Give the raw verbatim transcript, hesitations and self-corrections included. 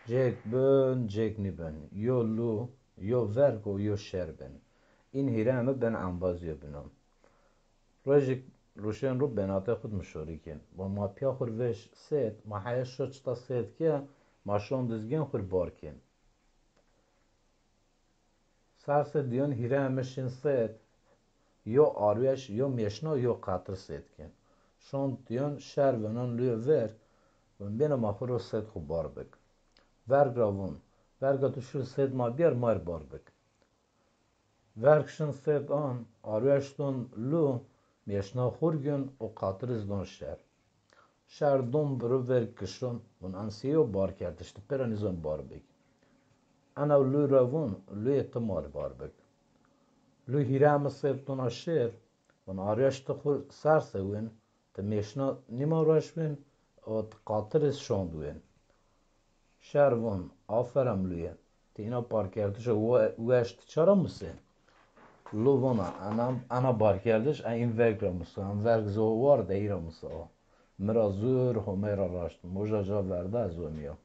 Cêk bin, cêk nîbin. Yo lû, yo verg û yo şer bin. În hîrê heme ben embazîyo binon. Rojêk ruşên ro benatê xwu di mişorî kên. Wa ma pîya xwu ri vêş sêd, ma heya şo çita sêd ke, ma şon dizgên xwu ri bar kên. Serse diyon hîrê heme şin sêd, yo arweş, yo mêşna, yo qetir sêd kên. Şon diyon şer venon lûyê verg, vun bêne ma xwu ro sêd xwu bar bik. Verg ra vun, verga tu şû sêd ma biyar, ma rê bar bik. Verg şin sêd an, arweş don lû, mêşna xwu ri gin û qetir iz don şer. Şer don biro verg kişon, vun en sêyo barkerdiş, ti pêra nîzon bar bik. Ena lû ra vun, lûyê ti ma rê bar bik. Lû hîrê heme sêd dona şêr, vun arweş ti xwu serse wên, ti mêşna nîma rueş wên û ti qetir iz şond wên. Şer vun, aferem lûyê, ti îna barkerdişa we-, weş ti ça ra musê? Lû vona, ena, ena barkerdiş, e în verg ra muso, en verg zî war de, ey ra muso. Mi ra zur, Homey ra raşt, moja ca verda ez omîya.